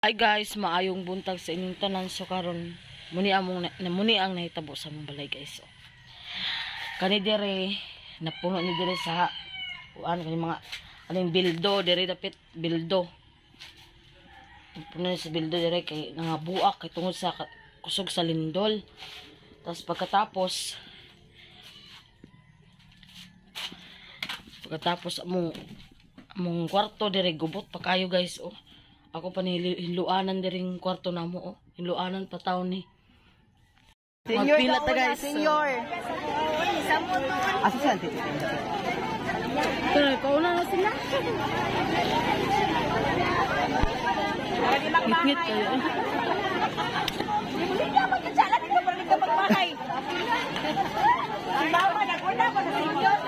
Hi guys, maayong buntag sa inyong tanan. So karon muni among muni ang nahitabo sa among balay guys. So, kani dire napuno ni dire sa kuan kani mga aning bildo dire dapit bildo. Napuno ni sa bildo dire kay nangabuak kay tungod sa kusog sa lindol. Tapos pagkatapos among kwarto dire gubot pa kayo guys oh. Ako pa ni hiluanan diring kwarto namo oh. Hiluanan pa taon ni. Magpila ta guys. Senior. Asa sila tito? Pero kauna na sila. Ngit kayo. Hindi ka magkatsalan dito para hindi ka magbahay. Ang mama naguna pa sa senior.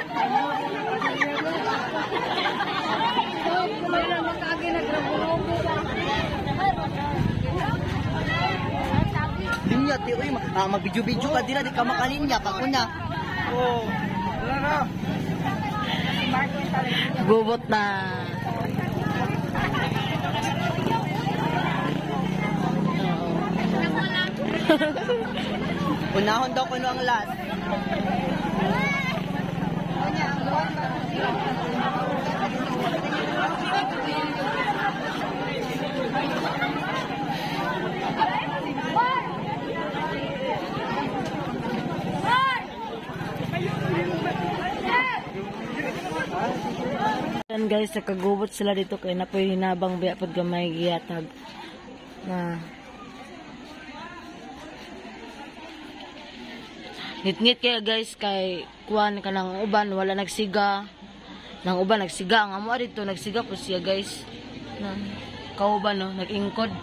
Linya ti oy, magbidyo-bidyo ka dira di ka makalinya ka kuna. Oh. Wala na. Gubot na. Unahon daw kuno ang last. Yan guys, nakagubot sila dito kay napoy hinabang biya pud gamay gihatag na ngit-ngit kaya guys kay kuan kanang uban wala nagsiga, nang uban nagsiga ang amo dito nagsiga po siya guys na kauban no nag-ingkod.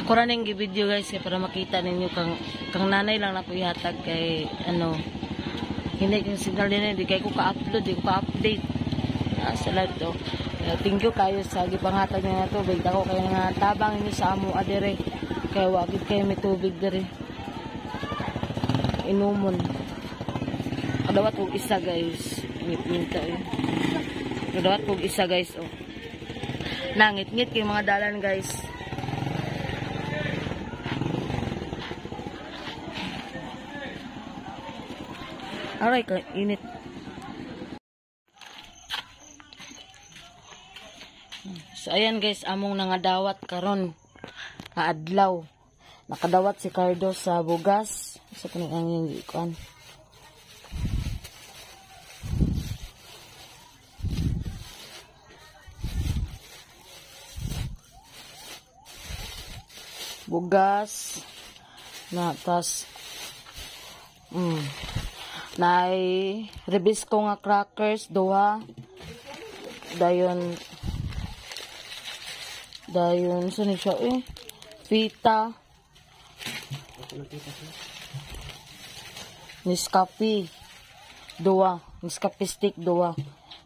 Ako ra ning gi-video guys kay para makita ninyo kang nanay lang nako ihatag kay ano hindi yung signal din, hindi kayo ko ka-upload, hindi ko ka-update. Sa live to. Thank you kayo sa gipanghatag niya na tubig. Dako kayo nga tabang ninyo sa amo adere. Kaya wagid kayo may tubig dere. Inumon. Kadawat kog isa guys. Ngit-ngit kayo. Kadawat kog isa guys. Oh. Nangit-ngit kayo mga dalan guys. Aray, init. So ayan guys, among nangadawat karon nga adlaw. Nakadawat si Cardo sa bugas. Sa kuning ang ikuan. Bugas na tas nay Rebisco nga crackers duha, dayon sa ni siya pita, Nescafe duha, Nescafe stick duha.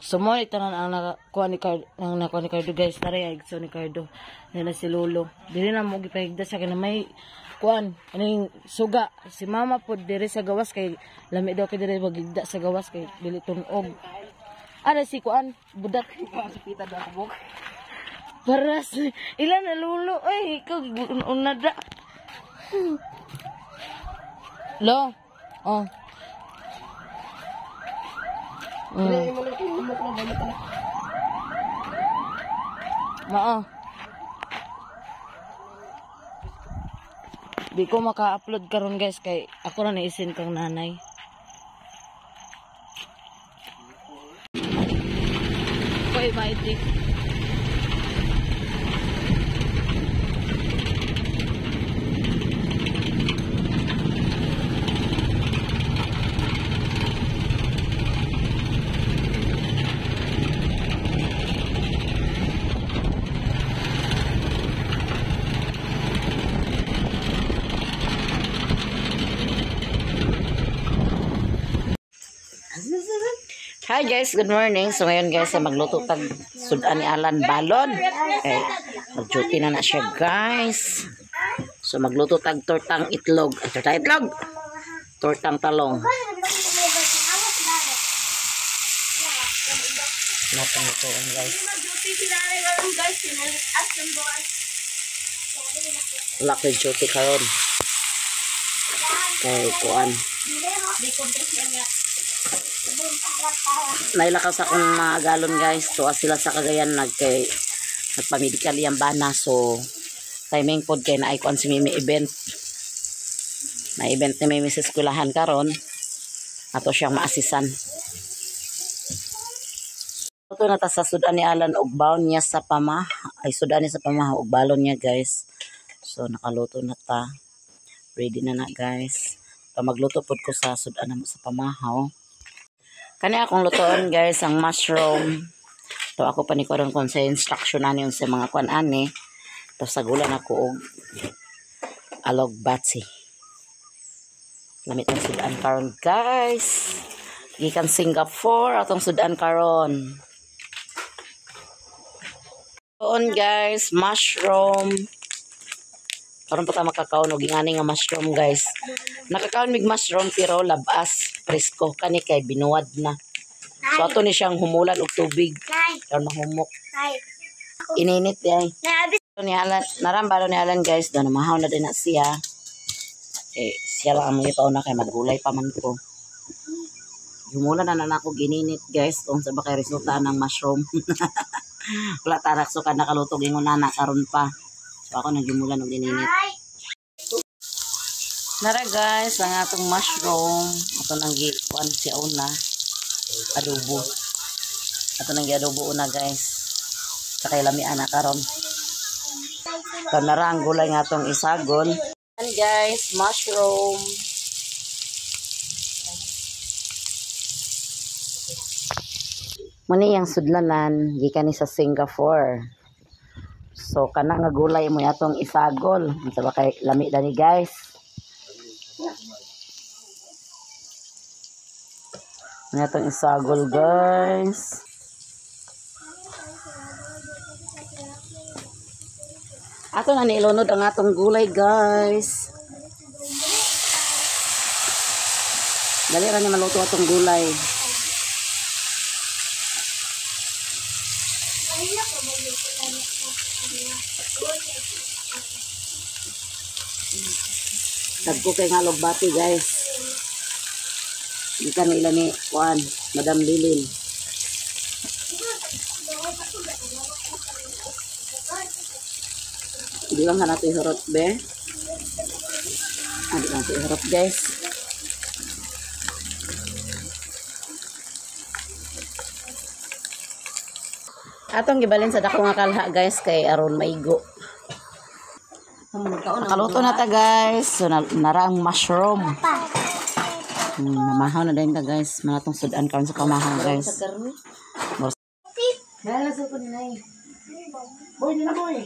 So mo tanan ang nakuha ni Cardo, ang nakuha ni Cardo guys, tara ay ni Cardo nila si Lolo. Dili na mo gipahigda sa kay may kuan aning suga si mama pod dire sa gawas kay lami daw kay dire magigda sa gawas kay dili tunog. Ara si kuan budak pita daw kubok. Paras ila na Lolo ay ikaw una da. Lo. Oh. Mao. Di ko maka-upload karon guys kay ako ra naisin kang nanay. Koy maiti. Hi guys, good morning. So ngayon guys, magluto tag sudan ni Alan balon. Okay, mag-duty na siya guys. So magluto tag tortang itlog. Ay, tortang itlog. Tortang talong. Natin lutoon guys. Wala ko'y duty karon. Kay kuan. Nailakas akong mga galon, guys. Tuwa sila sa Cagayan nagkay nagpa-medical iyang bana, so timing pod kay naay kuan si Mimi event. Na event ni Mimi sa eskwelahan karon. Ato siyang maasisan. Ito na ta sa sudan ni Alan og baon niya sa pama. Ay, sudan niya sa pama og balon niya, guys. So nakaluto na ta. Ready na na, guys. Pa magluto pod ko sa sudan na mo sa pamahaw. Kani akong lutoon, guys, ang mushroom. To ako pa ni karon kung sa instruction ani sa mga kuan ani. Tapos sagulan ako og alog batsi. Lamit ang sudan karon, guys. Gikan Singapore atong sudan karon. Doon, guys, mushroom. Karon pa ta makakaon og ingani nga mushroom, guys. Nakakaon mig mushroom pero labas, presko kani kay binuwad na. So ato ni siyang humulan og tubig karon mahumok. Ininit di ay. Ni Alan, narambalo ni Alan, guys, do namahaw na din na siya. Eh, siya lang ang mga na kay magulay pa man ko. Humulan na na ako gininit, guys, kung sa ba kay resulta ng mushroom. Wala tarak so ka nakaluto ingon na karon pa. So ako naghimulan og gininit. Nara, guys, ang atong mushroom. Ato nang gi kuan siya una. Adobo. Ato nang gi-adobo una, guys. Sa kay lami ana karon. Kanara ang gulay nga atong isagol. And guys, mushroom. Muni yang sudlanan gikan ni sa Singapore. So kana nga gulay mo atong isagol. Unsa ba kay lami dani, guys? Muni atong isagol, guys. Ato na nilunod ang atong gulay, guys. Dali ra ni maluto atong gulay. Dagko kay nga lugbati, guys. Gikan nila ni kuan, Madam Lilin. Di lang na natin ihurot be. Ah, di lang natin ihurot, guys. Atong gibalin sa dako nga kalha, guys, kay aron maigo. Nakaluto na ta, guys. So nara ang mushroom. Namahaw na din ta, guys. Manatong sudan karon sa pamahaw, guys. Nala sa ko ni. Boy, na boy.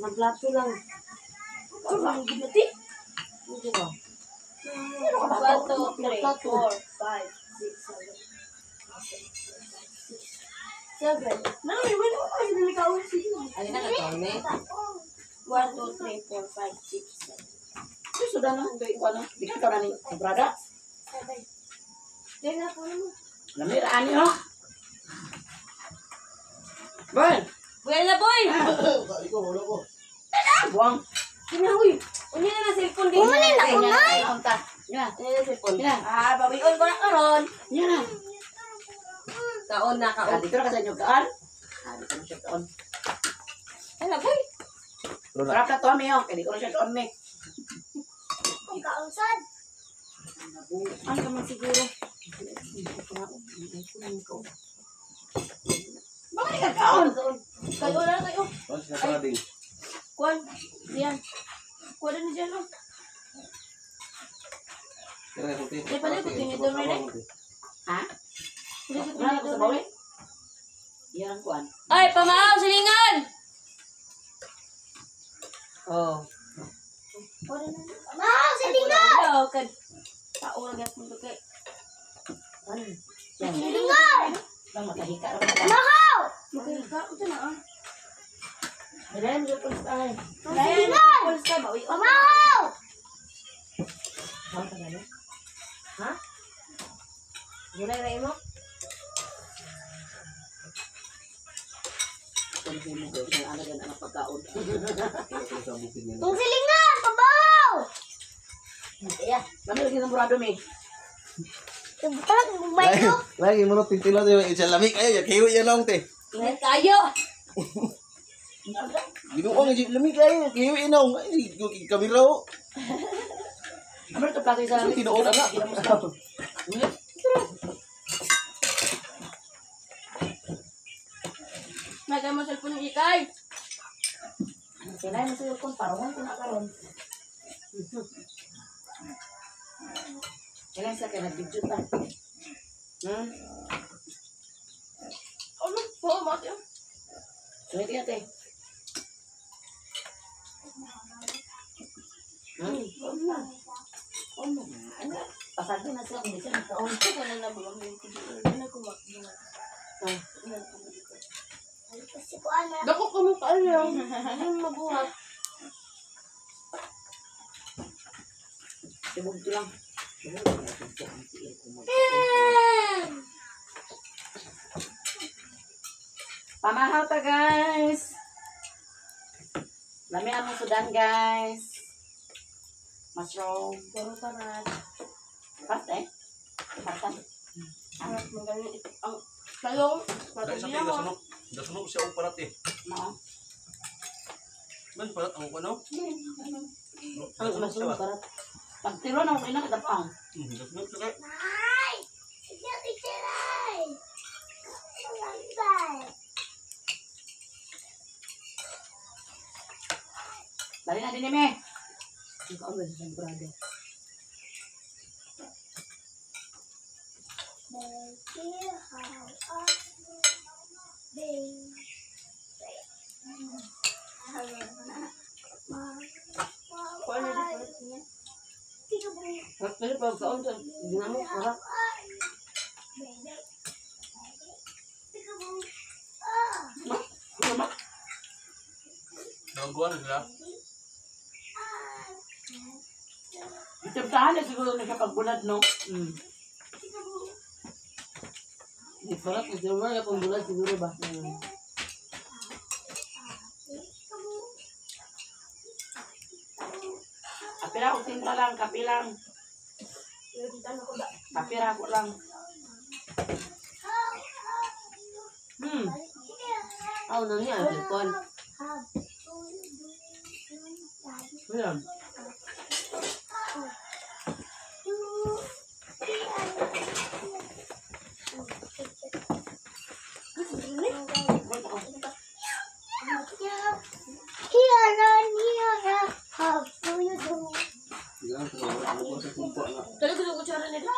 Nagplato lang. 1, 2, 3, 4, 5, 6, 7. 7. Nami, wala ko kasi nalikaw. Ano na ka ni? 1, 2, 3, 4, 5, 6, 7. Sudan na, ito ikuan na. Di ka na ni brada. 7. Dahil na po naman. Lami ra ani oh. Boy, Buhay na, boy! buang. Kinahoy! Unya na na cellphone. Umali na ko na! Ya, Unya na cellphone. Ya. Ah, bawion ko na karon. Ya na. Kaon na, Ah, kaon. dito na ka sa inyo kaan. Ah, dito na siya kaon. Ay na, boy. Sarap na to, mi oh. Kaya di ko na siya kaon, mi. Ang kaman siguro. Bakit ka kaon? Kayo na kayo. Kuan. Diyan. Kuan na diyan, oh. Di pala ko tinidor na rin. Ha? Hindi ko Wala na ko tinidor sa na bawi. rin. Yan ang kuan. Ay, pamaaw, silingan! Oh. Pamaaw, silingan! Tao na gyapon to kay. Silingan! Lang makahika ra ka. Magkahika, unsa na ah? Dalayan ko sa ay. Silingan! Pulsa ba? Uy, oh. Kaon ka gani? Ha? Gulay ra imo? Buhaton sa imo guys. Ang ano gan ang pagkaon. Sa bukid nila. Kung silingan, pabaw! Iya, kami lagi ng murado mi. Parang may no. Lagi mo tintilo te isa lamig ay kayo yan lang te. Ingat kayo. Ginuong lamig ay kayo inaw ay kamera oh. Ano to plato sa Kasi tinuod ana. Nagay mo cellphone ni Ikay. Sinay mo sa kung parungan ko na karon. Kailan sa kaya nag-video ta? Ano? Oo, mati. Sulit ka te. Hmm? Ano? Ano? Pasado na sila kung di siya nagkaon. Ito na nabulong yung kubo. Ano ko makbuhat. Ah. Dako ko mo kaano lang. Ano mabuhat? Tibog to lang. Pamahaw ta guys. Lami ang sudan guys. Mushroom. Puro parat. Pat eh. Patan. Parat magaling ang talong. Dahil sa tiga sunog. Dasunog siya og parat eh. Mao. Man parat ang ano? Ang mushroom parat. Pagtiro na mo ina kadapang. Dasunog siya kay. Dali na din me. Ikaw ba sa brother? Pero pag kaon sa ginamo parat. Nangguan sila. Itibtahan na siguro na siya pagbulad no. Di parat siguro na pang bulat siguro ba. Apila ko tinta lang, kape lang. Kapira ko lang. Aw na niya ang cellphone. Ayan. How do you do? Bilang ko wala sa kumpa na. Dali ko sa kutsara nila.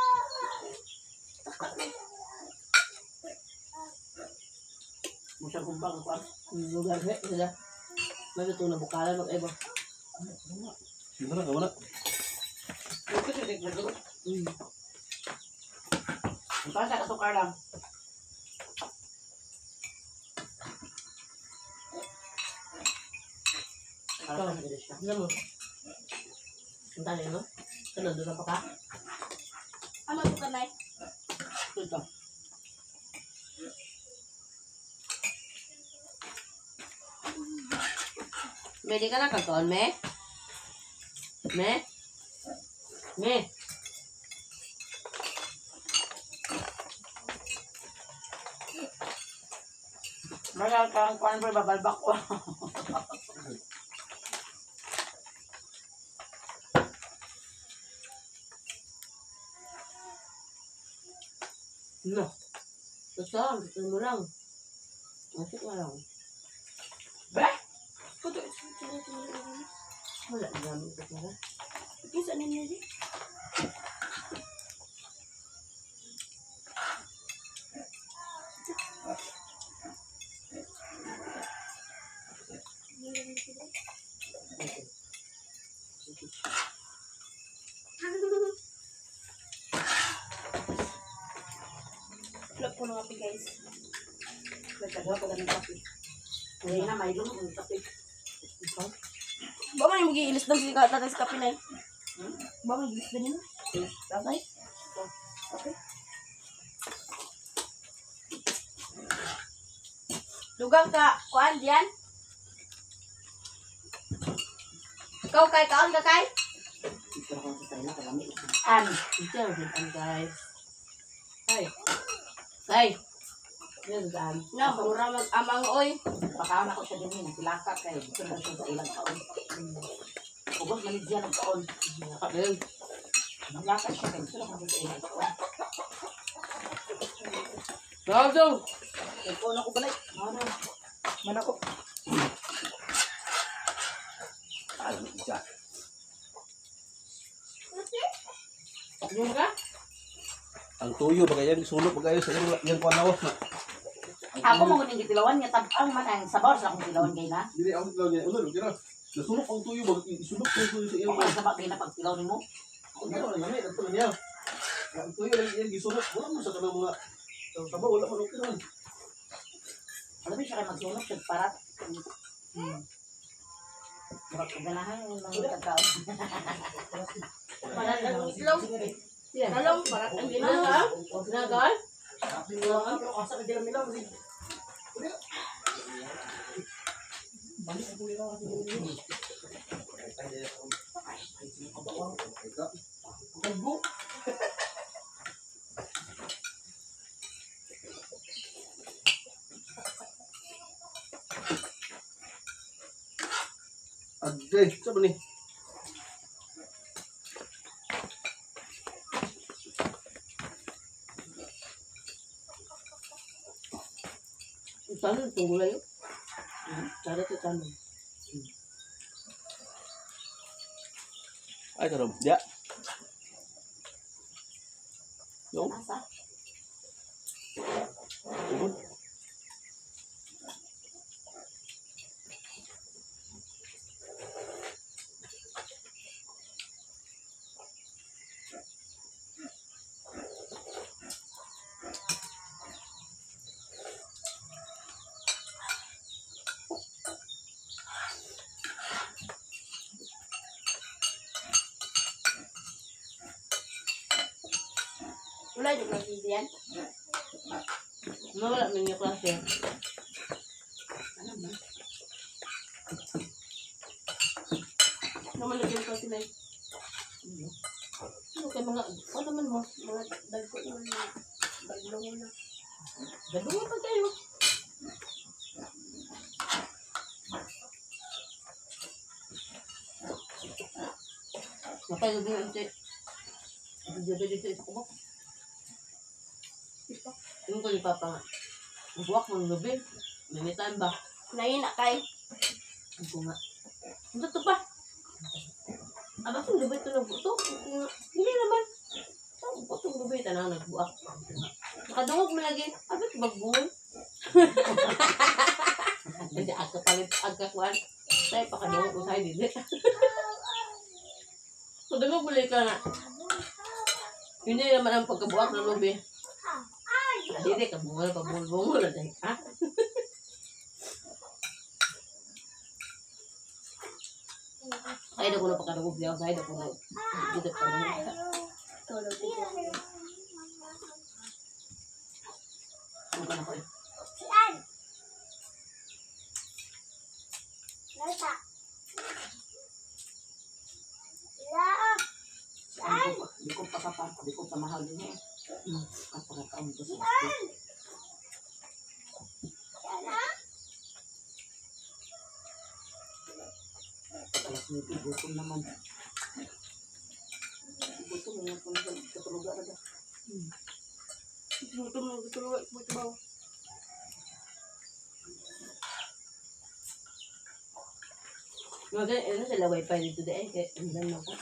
Musa kumpang ko. Lugar he sila. May ito na bukalan mag-iba. Gimana ka wala? Ito sa kasukar lang. Para sa dili siya. Ano mo? Ang tali mo? Ano, doon pa ka? Ano ito kanay? Ito. Me, di ka na kagkaon, me? Me? Me? Masal kang kuan boy babalbak ko. No. Basta, gusto mo lang. Masuk na lang. Be? Kuto ito. Wala, dami ko pala. Kinsa ninyo di? Flop ko ng kape guys. Nagkagawa ko ng kape. Ngayon na, may lumog ng kape. Ba man yung magiilis daw si tatay sa kape na yun? Ba man magiilis din yun? Tatay? Kape? Dugang ka, kuan diyan. Ikaw kay kaon ka kay? Ito ako sa ila kalami. An. Ito, ang guys. Ay. Ay. Yan, daan. Na, mura mag-amang oy. Pakaon ako siya din eh. Nagilaka kay gusto na siya sa ilang kaon. Ubos man siya ng kaon. Ayun. Nagilaka siya kay gusto na siya sa ilang kaon. Go, go! Nagkaon ako balay. Ano? Man ako. Ay, isa. Yung ka? Ang tuyo bagay yan sulok bagay sa iyang iyang kuan ako. Ako mo kuning gitilawan nga tabang man ang sabaw sa akong tilawan kay na. Dili ako tilaw niya. Ulo, kira. Nasulok ang tuyo bagay isulok ang tuyo sa iyang Ako ang sabak kay na pagtilaw nimo. Ang gano'n, ang lamig, ang tulo niya. Ang tuyo lang iyang gisulok. Wala mo sa kanang mga sabaw, wala mo okay naman. Alam mo siya kay magsulok siya parat. Murag kaganahan yung mga kagkaon. Parat ang itlog. Talong, parat ang ginagawa. Ginagawa? Agay, saan ba ni? Tanong itong gulay. Sana ito tanong. Ay, karoon. Ya. No? Asa? Tugod. Wala yung klase diyan. Mawala man yung klase. Ano ba? Naman lagi yung klase na yun. Ano kay mga, ano man mo? Mga dagko naman. Baglong na. Dalawa pa kayo. Napay gabi ang te. Gabi dito isa ko ba? Yung ko ni Papa nga. Ang buwak mong gabi. May time ba? Naina kay. Ang ko nga. Ang totoo pa. Aba kung gabi ito nagbuto. Hindi naman. Ang butong gabi tanang nagbuak. Nakadungog mo lagi. Abit bagbuon. Hindi agka palit agka kuan. Tay pakadungog ko sa dili. Kadungog mo lagi ka na. Yun na naman ang pagkabuak ng lubi. Dili ka bungol pa bungol na dahil ha. Ay na ko na pakadungog niya. Ay na ko na. Dito pa kadungog. Ikaw daw dito. Ano ka na ko eh? Si Ann. Lasa. La. Si Ann. Di ko pa kapa, di ko pa mahal din eh. Ang pagkakaon ko sa school. Si Ann, ha? Alas 9, gutom naman. Gutom naman po sa katulugan na ba? Gutom mo, gutom mo, gutom mo. Mga ganyan, ano sila wifi dito dahil kaya ang dami ako.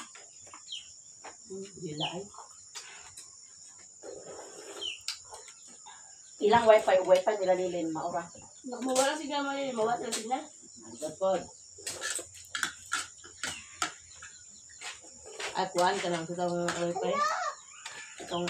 Dila ay. Ilang wifi o wifi nila lilin maura. Mawala signal man yun. Mawala sila signal. Dapat. Ay, kuhaan ka lang. Sa tawang wifi. Itong